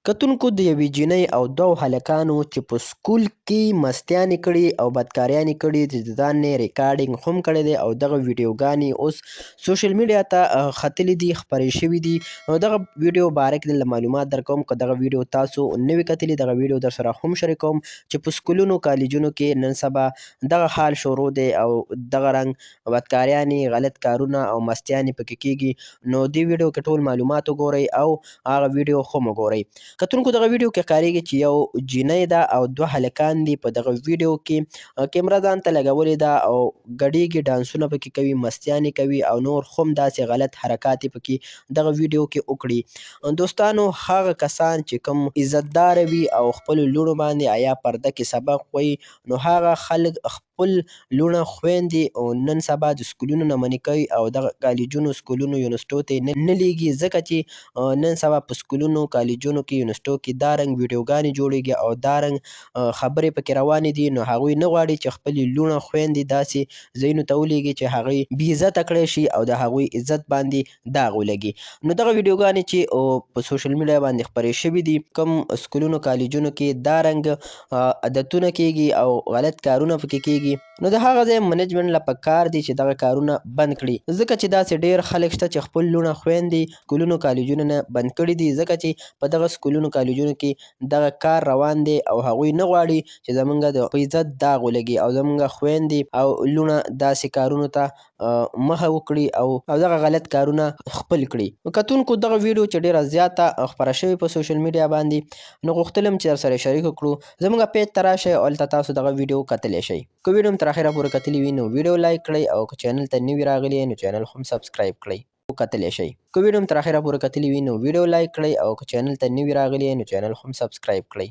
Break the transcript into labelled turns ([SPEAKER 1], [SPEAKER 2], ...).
[SPEAKER 1] کتونکو د یوې جینۍ او دوو هلکانو چې په سکول کې مستیانې کړي او بدکاریانې کړي، د ځان نه ریکارډینګ هم کړی دی او دغه ویډیوګانې اوس سوشل میډیا ته ختلې دي، خپرې شوې دي. نو دغه ویډیو باره کې دلته معلومات درکوم. که دغه ویډیو تاسو نه وي کتلي، دغه ویډیو در سره هم شریکوم چې په سکولونو کالجونو کې نن سبا دغه حال شروع دی او دغه رنګ بدکاریانې، غلط کارونه او مستیانې پکې کیږي. نو دې ویډیو کې ټول معلومات وګورئ او هغه ویډیو هم وګورئ. کتونکو دغه ویډیو کې ښکارېږي چې یو جینۍ ده او دوه هلکان دي. په دغه ویډیو کې کیمره ځان ته لګولې ده او ګډېږي، ډانسونه پکې کوي، مستیانې کوي او نور هم داسې غلط حرکات یې پکې دغه ویډیو کې وکړي. دوستانو، هغه کسان چې کوم عزتدار وي او خپلو لوڼو باندې آیا پرده کې سبق وایي، نو هغه خلک خپل لوڼه خویندې او نن سبا د سکولونو نه منع کوي او دغه کالجونو، سکولونو، یونیورسټو ته یې نه لیږي، ځکه چې نن سبا په سکولونو، کالجونو کې، یونیورسټو کې دا رنګ ویډیوګانې جوړېږي او دا رنګ خبرې پکې روانې دي. نو هغوی نه غواړي چې خپلې لوڼه خویندې داسې ځایونو ته ولیږي چې هغوی بې عزته کړی شي او د هغوی عزت باندې داغ ولګي. نو دغه ویډیوګانې چې په سوشل میډیا باندې خپرې شوې دي، کوم سکولونو کالجونو کې دا رنګ عادتونه کیږي او غلط کارونه پکې کیږي، نو د هغه ځای منیجمنټ له پکار دي چې دغه کارونه بند کړي، ځکه چې داسې ډېر خلک شته چې خپل لوڼه خویندې سکولونو کالجونو نه بند کړي دي، ځکه چې په دغه سکولونو کالجونو کې دغه کار روان دی او هغوی نه غواړي چې زمونږ د په عزت داغ ولګي او زمونږ خویندې او لوڼه داسې کارونو ته مخه وکړي او دغه غلط کارونه خپل کړي. نو کتونکو دغه ویډیو چې ډېره زیاته خپره شوې په سوشل میډیا باندې، نو غوښتلم چې درسره شریک کړو. زمونږ پیج ته راشئ او هلته تاسو دغه ویډیو کتلی شئ. که ویډیو هم تر اخره پورې کتلې وي نو ویډیو لایک کړئ او که چینل ته نوي راغلي نو چینل هم سبسکرایب کړئ. کتلی شئ. که ویډیو هم تر اخره پورې کتلې وي نو ویډیو لایک کړئ او که چینل ته نوي راغلي نو چینل هم سبسکرایب کړئ.